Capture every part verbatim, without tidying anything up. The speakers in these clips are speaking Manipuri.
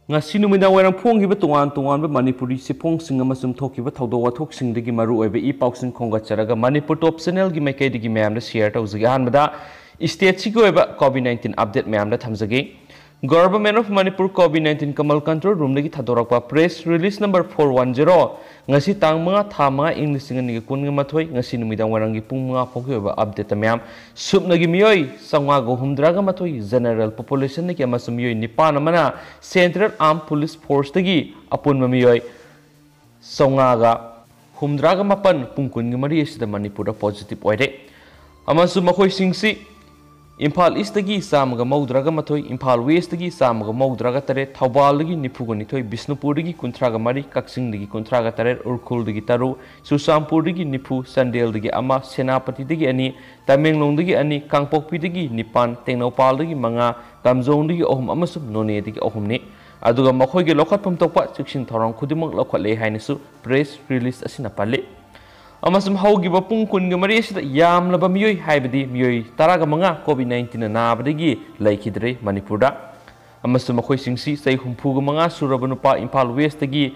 ꯉꯁꯤ ꯅꯨꯃꯤꯗꯥꯡ ꯋꯥꯏꯔꯝ ꯐꯣꯡꯈꯤꯕ ꯇꯣꯉꯥꯟ ꯇꯣꯉꯥꯟꯕ ꯃꯅꯤꯄꯨꯔꯤ ꯆꯦꯐꯣꯡꯁꯤꯡ ꯑꯃꯁꯨꯡ ꯊꯣꯛꯈꯤꯕ ꯊꯧꯗꯣꯛ ꯋꯥꯊꯣꯛꯁꯤꯡꯗꯒꯤ ꯃꯔꯨ ꯑꯣꯏꯕ ꯏ ꯄꯥꯎꯁꯤꯡ ꯈꯣꯝꯒꯠꯆꯔꯒ ꯃꯅꯤꯄꯨꯔ ꯇꯣꯞ ꯆꯦꯅꯦꯜꯒꯤ ꯃꯥꯏꯀꯩꯗꯒꯤ ꯃꯌꯥꯝꯗ ꯁꯤꯌꯔ ꯇꯧꯖꯒꯦ꯫ ꯑꯍꯥꯟꯕꯗ ꯏꯁꯇꯦꯠꯁꯤꯒꯤ ꯑꯣꯏꯕ ꯀꯣꯚꯤꯗ ꯅꯥꯏꯟꯇꯤꯟ ꯑꯞꯗꯦꯠ ꯃꯌꯥꯝꯗ ꯊꯝꯖꯒꯦ꯫ Government of Manipur COVID nineteen common control ꯔꯨꯝꯗꯒꯤ ꯊꯥꯗꯣꯔꯛꯄ press release number four one zero. ꯉꯁꯤ ꯇꯥꯡ ꯃꯉꯥ, ꯊꯥ ꯃꯉꯥ, ꯏꯪ ꯂꯤꯁꯤꯡ ꯑꯅꯤꯒ ꯀꯨꯟꯒ ꯃꯥꯊꯣꯏ, ꯉꯁꯤ ꯅꯨꯃꯤꯗꯥꯡ ꯋꯥꯏꯔꯝꯒꯤ ꯄꯨꯡ ꯃꯉꯥ ꯐꯥꯎꯒꯤ ꯑꯣꯏꯕ ꯑꯞꯗꯦꯠꯇ ꯃꯌꯥꯝ ꯁꯨꯞꯅꯒꯤ ꯃꯤꯑꯣꯏ ꯆꯥꯝꯃꯉꯥꯒ ꯍꯨꯝꯗ꯭ꯔꯥꯒ ꯃꯥꯊꯣꯏ, ꯖꯦꯅꯔꯦꯜ ꯄꯣꯄꯨꯂꯦꯁꯟꯗꯒꯤ ꯑꯃꯁꯨꯡ ꯃꯤꯑꯣꯏ ꯅꯤꯄꯥꯟ ꯑꯃꯅ ꯁꯦꯟꯇ꯭ꯔꯦꯜ ꯑꯥꯔꯝ ꯄꯨꯂꯤꯁ ꯐꯣꯔꯁꯇꯒꯤ ꯑꯄꯨꯟꯕ ꯃꯤꯑꯣꯏ ꯆꯥꯝꯃꯉꯥꯒ ꯍꯨꯝꯗ꯭ꯔꯥꯒ ꯃꯥꯄꯟ ꯄꯨꯡ ꯀꯨꯟꯒ ꯃꯔꯤ ꯑꯁꯤꯗ ꯃꯅꯤꯄꯨꯔꯗ ꯄꯣꯖꯤꯇꯤꯚ ꯑꯣꯏꯔꯦ꯫ ꯑꯃꯁꯨꯡ ꯃꯈꯣꯏꯁꯤꯡꯁꯤ ꯏꯝꯐꯥꯜ ꯏꯁꯇꯒꯤ ꯆꯥꯝꯃꯒ ꯃꯧꯗ꯭ꯔꯥꯒ ꯃꯥꯊꯣꯏ, ꯏꯝꯐꯥꯜ ꯋꯦꯁꯇꯒꯤ ꯆꯥꯝꯃꯒ ꯃꯧꯗ꯭ꯔꯥꯒ ꯇꯔꯦꯠ, ꯊꯧꯕꯥꯜꯗꯒꯤ ꯅꯤꯐꯨꯒ ꯅꯤꯊꯣꯏ, ꯕꯤꯁꯅꯨꯄꯨꯔꯗꯒꯤ ꯀꯨꯟꯊ꯭ꯔꯥꯒ ꯃꯔꯤ, ꯀꯛꯆꯤꯡꯗꯒꯤ ꯀꯨꯟꯊ꯭ꯔꯥꯒ ꯇꯔꯦꯠ, ꯎꯈ꯭ꯔꯨꯜꯗꯒꯤ ꯇꯔꯨꯛ, ꯆꯨꯔꯆꯥꯟꯄꯨꯔꯗꯒꯤ ꯅꯤꯐꯨ, ꯆꯥꯟꯗꯦꯜꯗꯒꯤ ꯑꯃ, ꯁꯦꯅꯥꯄꯇꯤꯗꯒꯤ ꯑꯅꯤ, ꯇꯃꯦꯡꯂꯣꯡꯗꯒꯤ ꯑꯅꯤ, ꯀꯥꯡꯄꯣꯛꯄꯤꯗꯒꯤ ꯅꯤꯄꯥꯟ, ꯇꯦꯡꯅꯧꯄꯥꯜꯗꯒꯤ ꯃꯉꯥ, ꯀꯥꯝꯖꯣꯡꯗꯒꯤ ꯑꯍꯨꯝ ꯑꯃꯁꯨꯡ ꯅꯣꯅꯦꯗꯒꯤ ꯑꯍꯨꯝꯅꯤ꯫ ꯑꯗꯨꯒ ꯃꯈꯣꯏꯒꯤ ꯂꯧꯈꯠꯐꯝ ꯊꯣꯛꯄ ꯆꯦꯛꯁꯤꯟ ꯊꯧꯔꯥꯡ ꯈꯨꯗꯤꯡꯃꯛ ꯂꯧꯈꯠꯂꯦ ꯍꯥꯏꯅꯁꯨ ꯄ꯭ꯔꯦꯁ ꯔꯤꯂꯤꯁ ꯑꯁꯤꯅ ꯄꯜꯂꯤ꯫ ꯑꯃꯁꯨꯡ ꯍꯧꯈꯤꯕ ꯄꯨꯡ ꯀꯨꯟꯒ ꯃꯔꯤ ꯑꯁꯤꯗ ꯌꯥꯝꯂꯕ ꯃꯤꯑꯣꯏ, ꯍꯥꯏꯕꯗꯤ ꯃꯤꯑꯣꯏ ꯇꯔꯥꯒ ꯃꯉꯥ ꯀꯣꯚꯤꯗ ꯅꯥꯏꯟꯇꯤꯟꯅ ꯅꯥꯕꯗꯒꯤ ꯂꯩꯈꯤꯗ꯭ꯔꯦ ꯃꯅꯤꯄꯨꯔꯗ꯫ ꯑꯃꯁꯨꯡ ꯃꯈꯣꯏꯁꯤꯡꯁꯤ ꯆꯍꯤ ꯍꯨꯝꯐꯨꯒ ꯃꯉꯥ ꯁꯨꯔꯕ ꯅꯨꯄꯥ ꯏꯝꯐꯥꯜ ꯋꯦꯁꯇꯒꯤ,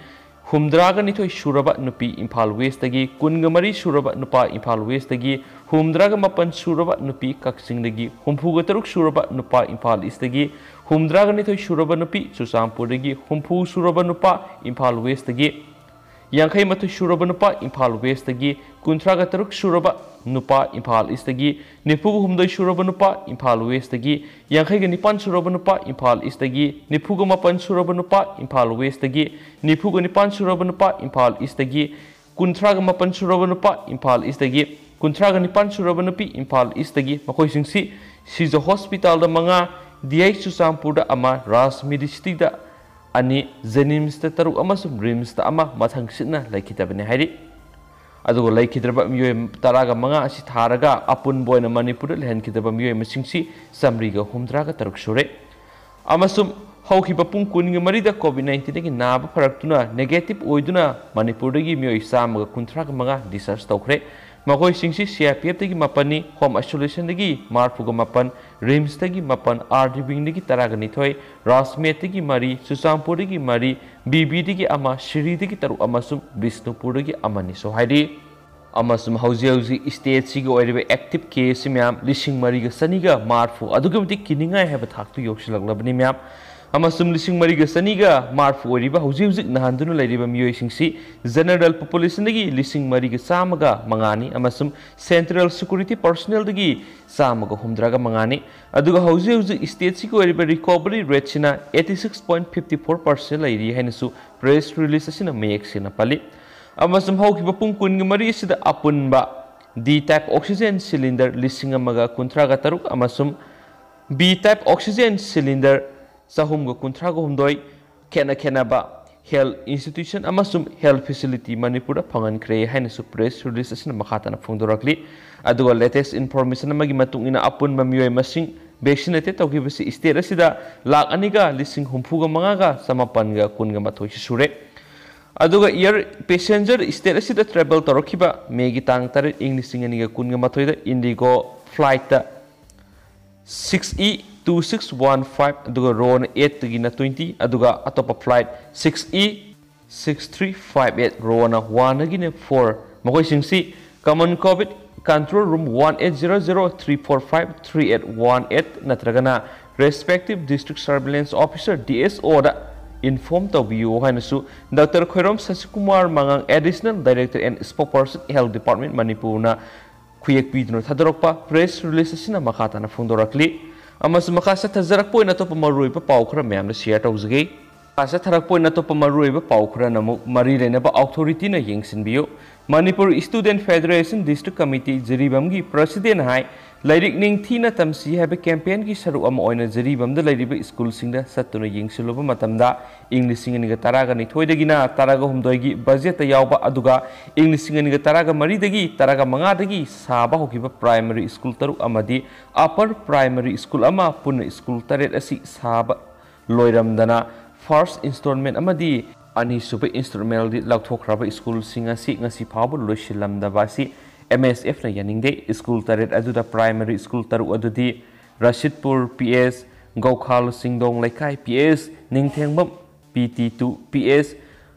ꯍꯨꯝꯗ꯭ꯔꯥꯒ ꯅꯤꯊꯣꯏ ꯁꯨꯔꯕ ꯅꯨꯄꯤ ꯏꯝꯐꯥꯜ ꯋꯦꯁꯇꯒꯤ, ꯀꯨꯟꯒ ꯃꯔꯤ ꯁꯨꯔꯕ ꯅꯨꯄꯥ ꯏꯝꯐꯥꯜ ꯋꯦꯁꯇꯒꯤ, ꯍꯨꯝꯗ꯭ꯔꯥꯒ ꯃꯥꯄꯟ ꯁꯨꯔꯕ ꯅꯨꯄꯤ ꯀꯛꯆꯤꯡꯗꯒꯤ, ꯍꯨꯝꯐꯨꯒ ꯇꯔꯨꯛ ꯁꯨꯔꯕ ꯅꯨꯄꯥ ꯏꯝꯐꯥꯜ ꯏꯁꯇꯒꯤ, ꯍꯨꯝꯗ꯭ꯔꯥꯒ ꯅꯤꯊꯣꯏ ꯁꯨꯔꯕ ꯅꯨꯄꯤ ꯆꯨꯔꯆꯥꯟꯄꯨꯔꯗꯒꯤ, ꯍꯨꯝꯐꯨ ꯁꯨꯔꯕ ꯅꯨꯄꯥ ꯏꯝꯐꯥꯜ ꯋꯦꯁꯇꯒꯤ, ꯌꯥꯡꯈꯩ ꯃꯥꯊꯣꯏ ꯁꯨꯔꯕ ꯅꯨꯄꯥ ꯏꯝꯐꯥꯜ ꯋꯦꯁꯇꯒꯤ, ꯀꯨꯟꯊ꯭ꯔꯥꯒ ꯇꯔꯨꯛ ꯁꯨꯔꯕ ꯅꯨꯄꯥ ꯏꯝꯐꯥꯜ ꯏꯁꯇꯒꯤ, ꯅꯤꯐꯨꯒ ꯍꯨꯝꯗꯣꯏ ꯁꯨꯔꯕ ꯅꯨꯄꯥ ꯏꯝꯐꯥꯜ ꯋꯦꯁꯇꯒꯤ, ꯌꯥꯡꯈꯩꯒ ꯅꯤꯄꯥꯟ ꯁꯨꯔꯕ ꯅꯨꯄꯥ ꯏꯝꯐꯥꯜ ꯏꯁꯇꯒꯤ, ꯅꯤꯐꯨꯒ ꯃꯥꯄꯟ ꯁꯨꯔꯕ ꯅꯨꯄꯥ ꯏꯝꯐꯥꯜ ꯋꯦꯁꯇꯒꯤ, ꯅꯤꯐꯨꯒ ꯅꯤꯄꯥꯟ ꯁꯨꯔꯕ ꯅꯨꯄꯥ ꯏꯝꯐꯥꯜ ꯏꯁꯇꯒꯤ, ꯀꯨꯟꯊ꯭ꯔꯥꯒ ꯃꯥꯄꯟ ꯁꯨꯔꯕ ꯅꯨꯄꯥ ꯏꯝꯐꯥꯜ ꯏꯁꯇꯒꯤ, ꯀꯨꯟꯊ꯭ꯔꯥꯒ ꯅꯤꯄꯥꯟ ꯁꯨꯔꯕ ꯅꯨꯄꯤ ꯏꯝꯐꯥꯜ ꯏꯁꯇꯒꯤ, ꯃꯈꯣꯏꯁꯤꯡꯁꯤ ꯁꯤꯖ ꯍꯣꯁꯄꯤꯇꯥꯜꯗ ꯃꯉꯥ, ꯗꯤ ꯑꯥꯏ ꯆꯨꯔꯆꯥꯟꯄꯨꯔꯗ ꯑꯃ, ꯔꯥꯖ ꯃꯦꯗꯤ ꯁꯤꯇꯤꯗ ꯑꯅꯤ, ꯖꯦꯅꯤꯝꯁꯇ ꯇꯔꯨꯛ ꯑꯃꯁꯨꯡ ꯔꯤꯝꯁꯇ ꯑꯃ ꯃꯊꯪꯁꯤꯠꯅ ꯂꯩꯈꯤꯗꯕꯅꯤ ꯍꯥꯏꯔꯤ꯫ ꯑꯗꯨꯒ ꯂꯩꯈꯤꯗ꯭ꯔꯕ ꯃꯤꯑꯣꯏ ꯇꯔꯥꯒ ꯃꯉꯥ ꯑꯁꯤ ꯊꯥꯔꯒ ꯑꯄꯨꯟꯕ ꯑꯣꯏꯅ ꯃꯅꯤꯄꯨꯔꯗ ꯂꯩꯍꯟꯈꯤꯗꯕ ꯃꯤꯑꯣꯏ ꯃꯁꯤꯡꯁꯤ ꯆꯥꯃꯔꯤꯒ ꯍꯨꯝꯗ꯭ꯔꯥꯒ ꯇꯔꯨꯛ ꯁꯨꯔꯦ꯫ ꯑꯃꯁꯨꯡ ꯍꯧꯈꯤꯕ ꯄꯨꯡ ꯀꯨꯟꯒ ꯃꯔꯤꯗ ꯀꯣꯚꯤꯗ ꯅꯥꯏꯟꯇꯤꯟꯗꯒꯤ ꯅꯥꯕ ꯐꯔꯛꯇꯨꯅ ꯅꯦꯒꯦꯇꯤꯚ ꯑꯣꯏꯗꯨꯅ ꯃꯅꯤꯄꯨꯔꯗꯒꯤ ꯃꯤꯑꯣꯏ ꯆꯥꯝꯃꯒ ꯀꯨꯟꯊ꯭ꯔꯥꯒ ꯃꯉꯥ ꯗꯤꯁꯆꯥꯔꯖ ꯇꯧꯈ꯭ꯔꯦ꯫ ꯃꯈꯣꯏꯁꯤꯡꯁꯤ ꯁꯤ ꯑꯥꯏ ꯄꯤ ꯑꯦꯐꯇꯒꯤ ꯃꯥꯄꯟꯅꯤ, ꯍꯣꯝ ꯑꯥꯏꯁꯣꯂꯦꯁꯟꯗꯒꯤ ꯃꯔꯤꯐꯨꯒ ꯃꯥꯄꯟ, ꯔꯤꯝꯁꯇꯒꯤ ꯃꯥꯄꯟ, ꯑꯥꯔ ꯗꯤ ꯋꯤꯡꯗꯒꯤ ꯇꯔꯥꯒ ꯅꯤꯊꯣꯏ, ꯔꯥꯖꯃꯦꯗꯇꯒꯤ ꯃꯔꯤ, ꯆꯨꯔꯆꯥꯟꯄꯨꯔꯗꯒꯤ ꯃꯔꯤ, ꯕꯤ ꯕꯤꯗꯒꯤ ꯑꯃ, ꯁꯤꯔꯤꯗꯒꯤ ꯇꯔꯨꯛ ꯑꯃꯁꯨꯡ ꯕꯤꯁꯅꯨꯄꯨꯔꯗꯒꯤ ꯑꯃꯅꯤꯁꯨ ꯍꯥꯏꯔꯤ꯫ ꯑꯃꯁꯨꯡ ꯍꯧꯖꯤꯛ ꯍꯧꯖꯤꯛ ꯁ꯭ꯇꯦꯠꯁꯤꯒꯤ ꯑꯣꯏꯔꯤꯕ ꯑꯦꯛꯇꯤꯚ ꯀꯦꯁꯁꯤ ꯃꯌꯥꯝ ꯂꯤꯁꯤꯡ ꯃꯔꯤꯒ ꯆꯅꯤꯒ ꯃꯔꯤꯐꯨ, ꯑꯗꯨꯛꯀꯤ ꯃꯇꯤꯛ ꯀꯤꯅꯤꯡꯉꯥꯏ ꯍꯥꯏꯕ ꯊꯥꯛꯇꯨ ꯌꯧꯁꯤꯜꯂꯛꯂꯕꯅꯤ ꯃꯌꯥꯝ꯫ ꯑꯃꯁꯨꯡ ꯂꯤꯁꯤꯡ ꯃꯔꯤꯒ ꯆꯅꯤꯒ ꯃꯔꯤꯐꯨ ꯑꯣꯏꯔꯤꯕ ꯍꯧꯖꯤꯛ ꯍꯧꯖꯤꯛ ꯅꯥꯍꯟꯗꯨꯅ ꯂꯩꯔꯤꯕ ꯃꯤꯑꯣꯏꯁꯤꯡꯁꯤ ꯖꯦꯅꯔꯦꯜ ꯄꯣꯄꯨꯂꯦꯁꯟꯗꯒꯤ ꯂꯤꯁꯤꯡ ꯃꯔꯤꯒ ꯆꯥꯝꯃꯒ ꯃꯉꯥꯅꯤ ꯑꯃꯁꯨꯡ ꯁꯦꯟꯇ꯭ꯔꯦꯜ ꯁꯦꯀ꯭ꯌꯨꯔꯤꯇꯤ ꯄꯔꯁꯣꯅꯦꯜꯗꯒꯤ ꯆꯥꯝꯃꯒ ꯍꯨꯝꯗ꯭ꯔꯥꯒ ꯃꯉꯥꯅꯤ꯫ ꯑꯗꯨꯒ ꯍꯧꯖꯤꯛ ꯍꯧꯖꯤꯛ ꯁ꯭ꯇꯦꯠꯁꯤꯒꯤ ꯑꯣꯏꯔꯤꯕ ꯔꯤꯀꯣꯚꯔꯤ ꯔꯦꯠꯁꯤꯅ eighty six point fifty four percent ꯂꯩꯔꯤ ꯍꯥꯏꯅꯁꯨ ꯄ꯭ꯔꯦꯁ ꯔꯤꯂꯤꯖ ꯑꯁꯤꯅ ꯃꯌꯦꯛ ꯁꯦꯡꯅ ꯄꯜꯂꯤ꯫ ꯑꯃꯁꯨꯡ ꯍꯧꯈꯤꯕ ꯄꯨꯡ ꯀꯨꯟꯒ ꯃꯔꯤ ꯑꯁꯤꯗ ꯑꯄꯨꯟꯕ ꯗꯤ ꯇꯥꯏꯞ ꯑꯣꯛꯁꯤꯖꯦꯟ ꯁꯤꯂꯤꯟꯗꯔ ꯂꯤꯁꯤꯡ ꯑꯃꯒ ꯀꯨꯟꯊ꯭ꯔꯥꯒ ꯇꯔꯨꯛ ꯑꯃꯁꯨꯡ ꯕꯤ ꯇꯥꯏꯞ ꯑꯣꯛꯁꯤꯖꯦꯟ ꯁꯤꯂꯤꯟꯗꯔ ꯆꯍꯨꯝꯒ ꯀꯨꯟꯊ꯭ꯔꯥꯒ ꯍꯨꯝꯗꯣꯏ ꯈꯦꯠꯅ ꯈꯦꯠꯅꯕ ꯍꯦꯜꯊ ꯏꯟꯁꯇꯤꯇ꯭ꯌꯨꯁꯟ ꯑꯃꯁꯨꯡ ꯍꯦꯜꯊ ꯐꯦꯁꯤꯂꯤꯇꯤ ꯃꯅꯤꯄꯨꯔꯗ ꯐꯪꯍꯟꯈ꯭ꯔꯦ ꯍꯥꯏꯅꯁꯨ ꯄ꯭ꯔꯦꯁ ꯔꯤꯂꯤꯖ ꯑꯁꯤꯅ ꯃꯈꯥ ꯇꯥꯅ ꯐꯣꯡꯗꯣꯔꯛꯂꯤ꯫ ꯑꯗꯨꯒ ꯂꯦꯇꯦꯁ ꯏꯟꯐꯣꯔꯃꯦꯁꯟ ꯑꯃꯒꯤ ꯃꯇꯨꯡ ꯏꯟꯅ ꯑꯄꯨꯟꯕ ꯃꯤꯑꯣꯏ ꯃꯁꯤꯡ ꯚꯦꯛꯁꯤꯅꯦꯇꯦꯗ ꯇꯧꯈꯤꯕꯁꯤ ꯁ꯭ꯇꯦꯠ ꯑꯁꯤꯗ ꯂꯥꯈ ꯑꯅꯤꯒ ꯂꯤꯁꯤꯡ ꯍꯨꯝꯐꯨꯒ ꯃꯉꯥꯒ ꯆꯃꯥꯄꯟꯒ ꯀꯨꯟꯒ ꯃꯥꯊꯣꯏꯁꯤ ꯁꯨꯔꯦ꯫ ꯑꯗꯨꯒ ꯏꯌꯔ ꯄꯦꯁꯦꯟꯖꯔ ꯁ꯭ꯇꯦꯠ ꯑꯁꯤꯗ ꯇ꯭ꯔꯦꯚꯦꯜ ꯇꯧꯔꯛꯈꯤꯕ ꯃꯦꯒꯤ ꯇꯥꯡ ꯇꯔꯦꯠ ꯏꯪ ꯂꯤꯁꯤꯡ ꯑꯅꯤꯒ ꯀꯨꯟꯒ ꯃꯥꯊꯣꯏꯗ ꯏꯟꯗꯤꯒꯣ ꯐ꯭ꯂꯥꯏꯠꯇ six E two six one five, ꯑꯗꯨꯒ ꯔꯣꯅ ꯑꯦꯠꯇꯒꯤꯅ ꯇ꯭ꯋꯦꯟꯇꯤ, ꯑꯗꯨꯒ ꯑꯇꯣꯞꯄ flight six E six three five eight, ꯔꯣꯅ ꯋꯥꯟꯗꯒꯤꯅ ꯐꯣꯔ, ꯃꯈꯣꯏꯁꯤꯡꯁꯤ common COVID control room one eight zero zero three four five three eight one eight ꯅꯠꯇ꯭ꯔꯒꯅ respective district surveillance officer, D S O inform ꯇꯧꯕꯤꯌꯨ ꯍꯥꯏꯅꯁꯨ ꯗꯥꯛꯇꯔ ꯈꯣꯏꯔꯣꯝ ꯁꯁꯤꯀꯨꯃꯥꯔ ꯃꯉꯥꯡ, additional director and spokesperson, health department, ꯃꯅꯤꯄꯨꯔꯅ ꯈꯨꯌꯦꯛ ꯄꯤꯗꯨꯅ ꯊꯥꯗꯣꯔꯛꯄ ꯄ꯭ꯔꯦꯁ ꯔꯤꯂꯤꯖ ꯑꯁꯤꯅ ꯃꯈꯥ ꯇꯥꯅ ꯐꯣꯡꯗꯣꯔꯛꯂꯤ꯫ ꯑꯃꯁꯨꯡ ꯃꯈꯥ ꯆꯠꯊꯖꯔꯛꯄ ꯑꯣꯏꯅ ꯑꯇꯣꯞꯄ ꯃꯔꯨꯑꯣꯏꯕ ꯄꯥꯎ ꯈꯔ ꯃꯌꯥꯝꯅ ꯁꯤꯌꯔ ꯇꯧꯖꯒꯦ꯫ ꯃꯈꯥ ꯆꯠꯊꯔꯛꯄ ꯑꯣꯏꯅ ꯑꯇꯣꯞꯄ ꯃꯔꯨꯑꯣꯏꯕ ꯄꯥꯎ ꯈꯔꯅ ꯑꯃꯨꯛ ꯃꯔꯤ ꯂꯩꯅꯕ ꯑꯣꯊꯣꯔꯤꯇꯤꯅ ꯌꯦꯡꯁꯤꯟꯕꯤꯌꯨ꯫ Manipur student federation district committee ꯖꯤꯔꯤꯕꯥꯝꯒꯤ ꯄ꯭ꯔꯁꯤꯗꯦꯟꯠ ꯍꯥꯏ ꯂꯥꯏꯔꯤꯛ ꯅꯤꯡꯊꯤꯅ ꯇꯝꯁꯤ ꯍꯥꯏꯕ ꯀꯦꯝꯄꯦꯟꯒꯤ ꯁꯔꯨꯛ ꯑꯃ ꯑꯣꯏꯅ ꯖꯤꯔꯤꯕꯥꯝꯗ ꯂꯩꯔꯤꯕ ꯁ꯭ꯀꯨꯜꯁꯤꯡꯗ ꯆꯠꯇꯨꯅ ꯌꯦꯡꯁꯤꯜꯂꯨꯕ ꯃꯇꯝꯗ ꯏꯪ ꯂꯤꯁꯤꯡ ꯑꯅꯤꯒ ꯇꯔꯥꯒ ꯅꯤꯊꯣꯏꯗꯒꯤꯅ ꯇꯔꯥꯒ ꯍꯨꯝꯗꯣꯏꯒꯤ ꯕꯖꯦꯠꯇ ꯌꯥꯎꯕ, ꯑꯗꯨꯒ ꯏꯪ ꯂꯤꯁꯤꯡ ꯑꯅꯤꯒ ꯇꯔꯥꯒ ꯃꯔꯤꯗꯒꯤ ꯇꯔꯥꯒ ꯃꯉꯥꯗꯒꯤ ꯁꯥꯕ ꯍꯧꯈꯤꯕ ꯄ꯭ꯔꯥꯏꯃꯔꯤ ꯁ꯭ꯀꯨꯜ ꯇꯔꯨꯛ ꯑꯃꯗꯤ ꯑꯄꯔ ꯄ꯭ꯔꯥꯏꯃꯔꯤ ꯁ꯭ꯀꯨꯜ ꯑꯃ, ꯄꯨꯟꯅ ꯁ꯭ꯀꯨꯜ ꯇꯔꯦꯠ ꯑꯁꯤ ꯁꯥꯕ ꯂꯣꯏꯔꯝꯗꯅ ꯐꯥꯔꯁ ꯏꯟꯁꯇꯣꯜꯃꯦꯟꯠ ꯑꯃꯗꯤ ꯑꯅꯤꯁꯨꯕ ꯏꯟꯁꯇꯣꯜꯃꯦꯟꯠꯗꯤ ꯂꯧꯊꯣꯛꯈ꯭ꯔꯕ ꯁ꯭ꯀꯨꯜꯁꯤꯡ ꯑꯁꯤ ꯉꯁꯤ ꯐꯥꯎꯕ ꯂꯣꯏꯁꯤꯜꯂꯝꯗꯕ ꯑꯁꯤ ꯑꯦꯝ ꯑꯦꯁ ꯑꯦꯐꯅ ꯌꯥꯅꯤꯡꯗꯦ꯫ ꯁ꯭ꯀꯨꯜ ꯇꯔꯦꯠ ꯑꯗꯨꯗ ꯄ꯭ꯔꯥꯏꯃꯔꯤ ꯁ꯭ꯀꯨꯜ ꯇꯔꯨꯛ ꯑꯗꯨꯗꯤ ꯔꯁꯤꯗꯄꯨꯔ ꯄꯤ ꯑꯦꯁ, ꯒꯧꯈꯥꯜ ꯆꯤꯡꯗꯣꯡ ꯂꯩꯀꯥꯏ P S, ꯅꯤꯡꯊꯦꯡꯕꯝ P T two P S,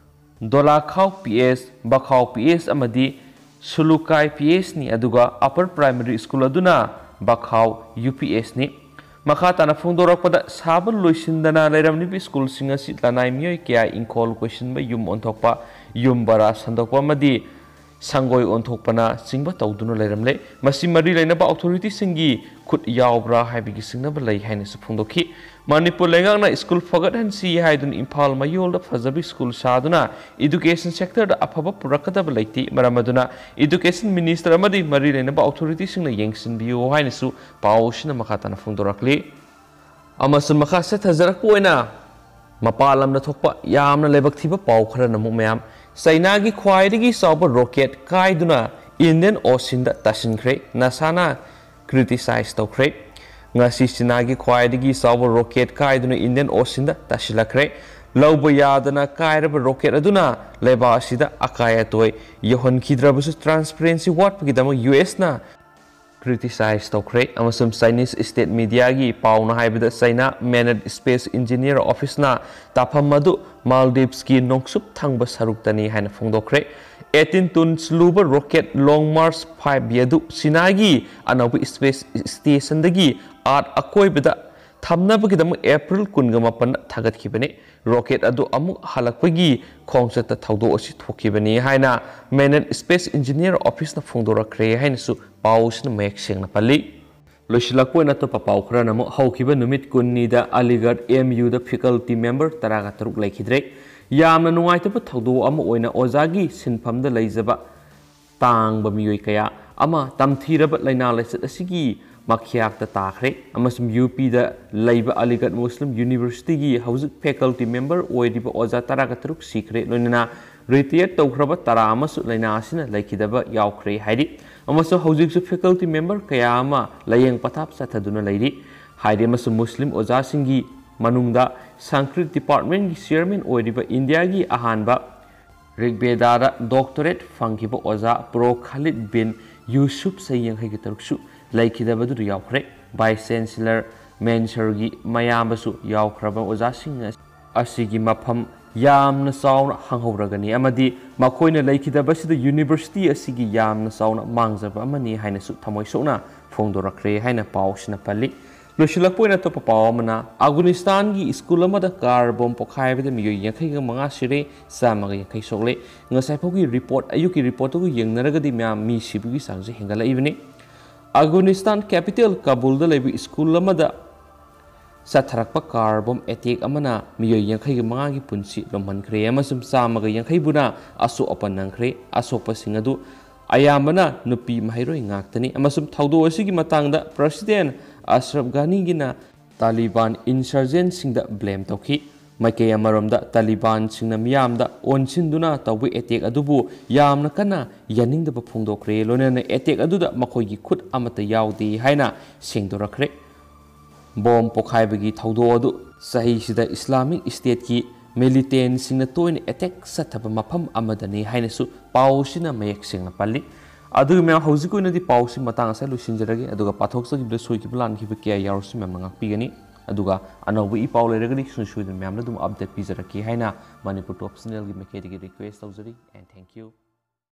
ꯗꯣꯂꯥꯈꯥꯎ P S, ꯕꯈꯥꯎ P S ꯑꯃꯗꯤ ꯁꯨꯂꯨꯀꯥꯏ ꯄꯤ ꯑꯦꯁꯅꯤ, ꯑꯗꯨꯒ ꯑꯄꯔ ꯄ꯭ꯔꯥꯏꯃꯔꯤ ꯁ꯭ꯀꯨꯜ ꯑꯗꯨꯅ ꯕꯈꯥꯎ ꯌꯨ ꯄꯤ ꯑꯦꯁꯅꯤ꯫ ꯃꯈꯥ ꯇꯥꯅ ꯐꯣꯡꯗꯣꯔꯛꯄꯗ, ꯁꯥꯕ ꯂꯣꯏꯁꯤꯟꯗꯅ ꯂꯩꯔꯝꯂꯤꯕ ꯁ꯭ꯀꯨꯜꯁꯤꯡ ꯑꯁꯤ ꯂꯅꯥꯏ ꯃꯤꯑꯣꯏ ꯀꯌꯥ ꯏꯪꯈꯣꯜ ꯀꯣꯏꯁꯤꯟꯕ, ꯌꯨꯝ ꯑꯣꯟꯊꯣꯛꯄ, ꯌꯨꯝ ꯕꯔꯥ ꯁꯟꯗꯣꯛꯄ ꯑꯃꯗꯤ ꯁꯪꯒꯣꯏ ꯑꯣꯟꯊꯣꯛꯄꯅꯆꯤꯡꯕ ꯇꯧꯗꯨꯅ ꯂꯩꯔꯝꯂꯦ꯫ ꯃꯁꯤ ꯃꯔꯤ ꯂꯩꯅꯕ ꯑꯣꯊꯣꯔꯤꯇꯤꯁꯤꯡꯒꯤ ꯈꯨꯠ ꯌꯥꯎꯕ꯭ꯔꯥ ꯍꯥꯏꯕꯒꯤ ꯆꯤꯡꯅꯕ ꯂꯩ ꯍꯥꯏꯅꯁꯨ ꯐꯣꯡꯗꯣꯛꯈꯤ꯫ ꯃꯅꯤꯄꯨꯔ ꯂꯩꯉꯥꯛꯅ ꯁ꯭ꯀꯨꯜ ꯐꯒꯠꯍꯟꯁꯤ ꯍꯥꯏꯗꯨꯅ ꯏꯝꯐꯥꯜ ꯃꯌꯣꯜꯗ ꯐꯖꯕ ꯁ꯭ꯀꯨꯜ ꯁꯥꯗꯨꯅ ꯏꯗꯨꯀꯦꯁꯟ ꯁꯦꯛꯇꯔꯗ ꯑꯐꯕ ꯄꯨꯔꯛꯀꯗꯕ ꯂꯩꯇꯦ꯫ ꯃꯔꯝ ꯑꯗꯨꯅ ꯏꯗꯨꯀꯦꯁꯟ ꯃꯤꯅꯤꯁꯇꯔ ꯑꯃꯗꯤ ꯃꯔꯤ ꯂꯩꯅꯕ ꯑꯣꯊꯣꯔꯤꯇꯤꯁꯤꯡꯅ ꯌꯦꯡꯁꯤꯟꯕꯤꯌꯨ ꯍꯥꯏꯅꯁꯨ ꯄꯥꯎ ꯑꯁꯤꯅ ꯃꯈꯥ ꯇꯥꯅ ꯐꯣꯡꯗꯣꯔꯛꯂꯤ꯫ ꯑꯃꯁꯨꯡ ꯃꯈꯥ ꯆꯠꯊꯖꯔꯛꯄ ꯑꯣꯏꯅ ꯃꯄꯥꯟ ꯂꯝꯗ ꯊꯣꯛꯄ ꯌꯥꯝꯅ ꯂꯥꯏꯕꯛ ꯊꯤꯕ ꯄꯥꯎ ꯈꯔꯅ ꯑꯃꯨꯛ ꯃꯌꯥꯝ, ꯆꯩꯅꯥꯒꯤ ꯈ꯭ꯋꯥꯏꯗꯒꯤ ꯆꯥꯎꯕ ꯔꯣꯀꯦꯠ ꯀꯥꯏꯗꯨꯅ ꯏꯟꯗꯤꯌꯟ ꯑꯣꯁꯤꯟꯗ ꯇꯥꯁꯤꯟꯈ꯭ꯔꯦ꯫ ꯅꯥꯁꯥꯅ ꯀ꯭ꯔꯤꯇꯤꯁꯥꯏꯖ ꯇꯧꯈ꯭ꯔꯦ꯫ ꯉꯁꯤ ꯆꯤꯅꯥꯒꯤ ꯈ꯭ꯋꯥꯏꯗꯒꯤ ꯆꯥꯎꯕ ꯔꯣꯀꯦꯠ ꯀꯥꯏꯗꯨꯅ ꯏꯟꯗꯤꯌꯟ ꯑꯣꯁꯤꯟꯗ ꯇꯥꯁꯤꯜꯂꯛꯈ꯭ꯔꯦ꯫ ꯂꯧꯕ ꯌꯥꯗꯅ ꯀꯥꯏꯔꯕ ꯔꯣꯀꯦꯠ ꯑꯗꯨꯅ ꯂꯩꯕꯥꯛ ꯑꯁꯤꯗ ꯑꯀꯥꯏ ꯑꯇꯣꯏ ꯌꯧꯍꯟꯈꯤꯗ꯭ꯔꯕꯁꯨ, ꯇ꯭ꯔꯥꯟꯁꯄꯔꯦꯟꯁꯤ ꯋꯥꯠꯄꯒꯤꯗꯃꯛ ꯌꯨ ꯑꯦꯁꯅ ꯀ꯭ꯔꯤꯇꯤꯁꯥꯏꯖ ꯇꯧꯈ꯭ꯔꯦ꯫ ꯑꯃꯁꯨꯡ ꯆꯥꯏꯅꯤꯁ ꯁ꯭ꯇꯦꯠ ꯃꯤꯗꯤꯌꯥꯒꯤ ꯄꯥꯎꯅ ꯍꯥꯏꯕꯗ, ꯆꯩꯅꯥ ꯃꯦꯅꯦꯠ ꯁ꯭ꯄꯦꯁ ꯏꯟꯖꯤꯅꯤꯌꯔ ꯑꯣꯐꯤꯁꯅ ꯇꯥꯐꯝ ꯑꯗꯨ ꯃꯥꯜꯗꯤꯞꯁꯀꯤ ꯅꯣꯡꯆꯨꯞ ꯊꯪꯕ ꯁꯔꯨꯛꯇꯅꯤ ꯍꯥꯏꯅ ꯐꯣꯡꯗꯣꯛꯈ꯭ꯔꯦ꯫ ꯑꯩꯠꯇꯤꯟ ꯇꯣꯟꯁ ꯂꯨꯕ ꯔꯣꯀꯦꯠ ꯂꯣꯡ ꯃꯥꯔꯆ ꯐꯥꯏꯚ ꯕꯤ ꯑꯗꯨ ꯆꯤꯅꯥꯒꯤ ꯑꯅꯧꯕ ꯁ꯭ꯄꯦꯁ ꯁ꯭ꯇꯦꯁꯟꯗꯒꯤ ꯑꯥꯔꯊ ꯑꯀꯣꯏꯕꯗ ꯊꯝꯅꯕꯒꯤꯗꯃꯛ ꯑꯦꯄ꯭ꯔꯤꯜ ꯀꯨꯟꯒ ꯃꯥꯄꯟꯗ ꯊꯥꯒꯠꯈꯤꯕꯅꯤ꯫ ꯔꯣꯀꯦꯠ ꯑꯗꯨ ꯑꯃꯨꯛ ꯍꯜꯂꯛꯄꯒꯤ ꯈꯣꯡꯆꯠꯇ ꯊꯧꯗꯣꯛ ꯑꯁꯤ ꯊꯣꯛꯈꯤꯕꯅꯤ ꯍꯥꯏꯅ ꯃꯦꯅꯦꯠ ꯁ꯭ꯄꯦꯁ ꯏꯟꯖꯤꯅꯤꯌꯔ ꯑꯣꯐꯤꯁꯅ ꯐꯣꯡꯗꯣꯔꯛꯈ꯭ꯔꯦ ꯍꯥꯏꯅꯁꯨ ꯄꯥꯎ ꯑꯁꯤꯅ ꯃꯌꯦꯛ ꯁꯦꯡꯅ ꯄꯜꯂꯤ꯫ ꯂꯣꯏꯁꯤꯜꯂꯛꯄ ꯑꯣꯏꯅ ꯑꯇꯣꯞꯄ ꯄꯥꯎ ꯈꯔꯅ ꯑꯃꯨꯛ, ꯍꯧꯈꯤꯕ ꯅꯨꯃꯤꯠ ꯀꯨꯟꯅꯤꯗ ꯑꯂꯤꯒꯔ ꯑꯦꯝ ꯌꯨꯗ ꯐꯦꯀꯜꯇꯤ ꯃꯦꯝꯕꯔ ꯇꯔꯥꯒ ꯇꯔꯨꯛ ꯂꯩꯈꯤꯗ꯭ꯔꯦ꯫ ꯌꯥꯝꯅ ꯅꯨꯡꯉꯥꯏꯇꯕ ꯊꯧꯗꯣꯛ ꯑꯃ ꯑꯣꯏꯅ ꯑꯣꯖꯥꯒꯤ ꯁꯤꯟꯐꯝꯗ ꯂꯩꯖꯕ ꯇꯥꯡꯕ ꯃꯤꯑꯣꯏ ꯀꯌꯥ ꯑꯃ ꯇꯝꯊꯤꯔꯕ ꯂꯥꯏꯅꯥ ꯂꯥꯏꯆꯠ ꯑꯁꯤꯒꯤ ꯃꯈ꯭ꯌꯥꯛꯇ ꯇꯥꯈ꯭ꯔꯦ, ꯑꯃꯁꯨꯡ ꯌꯨ ꯄꯤꯗ ꯂꯩꯕ ꯑꯂꯤꯒꯔ ꯃꯨꯁꯂꯤꯝ ꯌꯨꯅꯤꯚꯔꯁꯤꯇꯤꯒꯤ ꯍꯧꯖꯤꯛ ꯐꯦꯀꯜꯇꯤ ꯃꯦꯝꯕꯔ ꯑꯣꯏꯔꯤꯕ ꯑꯣꯖꯥ ꯇꯔꯥꯒ ꯇꯔꯨꯛ ꯁꯤꯈ꯭ꯔꯦ, ꯂꯣꯏꯅꯅ ꯔꯤꯇꯥꯌꯔ ꯇꯧꯈ꯭ꯔꯕ ꯇꯔꯥ ꯑꯃꯁꯨ ꯂꯥꯏꯅꯥ ꯑꯁꯤꯅ ꯂꯩꯈꯤꯗꯕ ꯌꯥꯎꯈ꯭ꯔꯦ ꯍꯥꯏꯔꯤ꯫ ꯑꯃꯁꯨꯡ ꯍꯧꯖꯤꯛꯁꯨ ꯐꯦꯀꯜꯇꯤ ꯃꯦꯝꯕꯔ ꯀꯌꯥ ꯑꯃ ꯂꯥꯏꯌꯦꯡ ꯄꯊꯥꯞ ꯆꯠꯊꯗꯨꯅ ꯂꯩꯔꯤ ꯍꯥꯏꯔꯤ꯫ ꯑꯃꯁꯨꯡ ꯃꯨꯁꯂꯤꯝ ꯑꯣꯖꯥꯁꯤꯡꯒꯤ ꯃꯅꯨꯡꯗ ꯁꯪꯁꯀ꯭ꯔꯤꯠ ꯗꯤꯄꯥꯔꯠꯃꯦꯟꯒꯤ ꯆꯤꯌꯔꯃꯦꯟ ꯑꯣꯏꯔꯤꯕ ꯏꯟꯗꯤꯌꯥꯒꯤ ꯑꯍꯥꯟꯕ ꯔꯤꯛꯕꯦꯗꯥꯗ ꯗꯣꯛꯇꯔꯦꯠ ꯐꯪꯈꯤꯕ ꯑꯣꯖꯥ ꯄ꯭ꯔꯣ ꯈꯥꯂꯤꯗ ꯕꯤꯟ ꯌꯨꯁꯨꯐ ꯆꯍꯤ ꯌꯥꯡꯈꯩꯒ ꯇꯔꯨꯛꯁꯨ ꯂꯩꯈꯤꯗꯕꯗꯨꯗ ꯌꯥꯎꯈ꯭ꯔꯦ꯫ ꯚꯥꯏꯁ ꯆꯦꯟꯁꯦꯂꯔ ꯃꯦꯟꯁꯔꯒꯤ ꯃꯌꯥꯝꯕꯁꯨ ꯌꯥꯎꯈ꯭ꯔꯕ ꯑꯣꯖꯥꯁꯤꯡ ꯑꯁꯤꯒꯤ ꯃꯐꯝ ꯌꯥꯝꯅ ꯆꯥꯎꯅ ꯍꯥꯡꯍꯧꯔꯒꯅꯤ ꯑꯃꯗꯤ ꯃꯈꯣꯏꯅ ꯂꯩꯈꯤꯗꯕꯁꯤꯗ ꯌꯨꯅꯤꯚꯔꯁꯤꯇꯤ ꯑꯁꯤꯒꯤ ꯌꯥꯝꯅ ꯆꯥꯎꯅ ꯃꯥꯡꯖꯕ ꯑꯃꯅꯤ ꯍꯥꯏꯅꯁꯨ ꯊꯃꯣꯏ ꯁꯣꯛꯅ ꯐꯣꯡꯗꯣꯔꯛꯈ꯭ꯔꯦ ꯍꯥꯏꯅ ꯄꯥꯎꯁꯤꯅ ꯄꯜꯂꯤ꯫ ꯂꯣꯏꯁꯤꯜꯂꯛꯄ ꯑꯣꯏꯅ ꯑꯇꯣꯞꯄ ꯄꯥꯎ ꯑꯃꯅ, ꯑꯐꯒꯥꯅꯤꯁꯇꯥꯟꯒꯤ ꯁ꯭ꯀꯨꯜ ꯑꯃꯗ ꯀꯥꯔ ꯕꯣꯝ ꯄꯣꯈꯥꯏꯕꯗ ꯃꯤꯑꯣꯏ ꯌꯥꯡꯈꯩꯒ ꯃꯉꯥ ꯁꯤꯔꯦ, ꯆꯥꯝꯃꯒ ꯌꯥꯡꯈꯩ ꯁꯣꯛꯂꯦ꯫ ꯉꯁꯥꯏ ꯐꯥꯎꯒꯤ ꯔꯤꯄꯣꯔꯠ, ꯑꯌꯨꯛꯀꯤ ꯔꯤꯄꯣꯔꯠꯇꯨꯒ ꯌꯦꯡꯅꯔꯒꯗꯤ ꯃꯌꯥꯝ ꯃꯤ ꯁꯤꯕꯒꯤ ꯆꯥꯡꯁꯦ ꯍꯦꯟꯒꯠꯂꯛꯏꯕꯅꯤ꯫ ꯑꯐꯒꯥꯅꯤꯁꯇꯥꯟ ꯀꯦꯄꯤꯇꯦꯜ ꯀꯥꯕꯨꯜꯗ ꯂꯩꯕ ꯁ꯭ꯀꯨꯜ ꯑꯃꯗ ꯆꯠꯊꯔꯛꯄ ꯀꯥꯔ ꯕꯣꯝ ꯑꯦꯇꯦꯛ ꯑꯃꯅ ꯃꯤꯑꯣꯏ ꯌꯥꯡꯈꯩꯒ ꯃꯉꯥꯒꯤ ꯄꯨꯟꯁꯤ ꯂꯨꯝꯍꯟꯈ꯭ꯔꯦ ꯑꯃꯁꯨꯡ ꯆꯥꯝꯃꯒ ꯌꯥꯡꯈꯩꯕꯨꯅ ꯑꯁꯣꯛ ꯑꯄꯟ ꯅꯪꯈ꯭ꯔꯦ꯫ ꯑꯁꯣꯛꯄꯁꯤꯡ ꯑꯗꯨ ꯑꯌꯥꯝꯕꯅ ꯅꯨꯄꯤ ꯃꯍꯩꯔꯣꯏ ꯉꯥꯛꯇꯅꯤ ꯑꯃꯁꯨꯡ ꯊꯧꯗꯣꯛ ꯑꯁꯤꯒꯤ ꯃꯇꯥꯡꯗ ꯄ꯭ꯔꯁꯤꯗꯦꯟ ꯑꯁ꯭ꯔꯐ ꯘꯥꯅꯤꯒꯤꯅ ꯇꯥꯂꯤꯕꯥꯟ ꯏꯟꯁꯔꯖꯦꯟꯁꯤꯡꯗ ꯕ꯭ꯂꯦꯝ ꯇꯧꯈꯤ꯫ ꯃꯥꯏꯀꯩ ꯑꯃꯔꯣꯝꯗ ꯇꯥꯂꯤꯕꯥꯟꯁꯤꯡꯅ ꯃꯤꯌꯥꯝꯗ ꯑꯣꯟꯁꯤꯟꯗꯨꯅ ꯇꯧꯕ ꯑꯦꯇꯦꯛ ꯑꯗꯨꯕꯨ ꯌꯥꯝꯅ ꯀꯟꯅ ꯌꯥꯅꯤꯡꯗꯕ ꯐꯣꯡꯗꯣꯛꯈ꯭ꯔꯦ, ꯂꯣꯏꯅꯅ ꯑꯦꯇꯦꯛ ꯑꯗꯨꯗ ꯃꯈꯣꯏꯒꯤ ꯈꯨꯠ ꯑꯃꯠꯇ ꯌꯥꯎꯗꯦ ꯍꯥꯏꯅ ꯁꯦꯡꯗꯣꯔꯛꯈ꯭ꯔꯦ꯫ ꯕꯣꯝ ꯄꯣꯈꯥꯏꯕꯒꯤ ꯊꯧꯗꯣꯛ ꯑꯗꯨ ꯆꯍꯤꯁꯤꯗ ꯏꯁꯂꯥꯃꯤꯛ ꯁ꯭ꯇꯦꯠꯀꯤ ꯃꯤꯂꯤꯇꯦꯟꯁꯤꯡꯅ ꯇꯣꯏꯅ ꯑꯦꯇꯦꯛ ꯆꯠꯊꯕ ꯃꯐꯝ ꯑꯃꯗꯅꯤ ꯍꯥꯏꯅꯁꯨ ꯄꯥꯎ ꯑꯁꯤꯅ ꯃꯌꯦꯛ ꯁꯦꯡꯅ ꯄꯜꯂꯤ꯫ ꯑꯗꯨꯒ ꯃꯌꯥꯝ, ꯍꯧꯖꯤꯛꯀꯤ ꯑꯣꯏꯅꯗꯤ ꯄꯥꯎꯁꯤ ꯃꯇꯥꯡ ꯑꯁꯤꯗ ꯂꯣꯏꯁꯤꯟꯖꯔꯒꯦ, ꯑꯗꯨꯒ ꯄꯥꯊꯣꯛꯆꯈꯤꯕꯗ ꯁꯣꯏꯈꯤꯕ ꯂꯥꯟꯈꯤꯕ ꯀꯌꯥ ꯌꯥꯎꯔꯁꯨ ꯃꯌꯥꯝꯅ ꯉꯥꯛꯄꯤꯒꯅꯤ꯫ ꯑꯗꯨꯒ ꯑꯅꯧꯕ ꯏ ꯄꯥꯎ ꯂꯩꯔꯒꯗꯤ ꯁꯨꯡꯁꯣꯏ ꯁꯣꯏꯗꯅ ꯃꯌꯥꯝꯅ ꯑꯗꯨꯝ ꯑꯞꯗꯦꯠ ꯄꯤꯖꯔꯛꯀꯦ ꯍꯥꯏꯅ ꯃꯅꯤꯄꯨꯔ ꯇꯣꯞ ꯆꯦꯅꯦꯜꯒꯤ ꯃꯥꯏꯀꯩꯗꯒꯤ ꯔꯤꯀ꯭ꯋꯦꯁ ꯇꯧꯖꯔꯤ꯫ And thank you.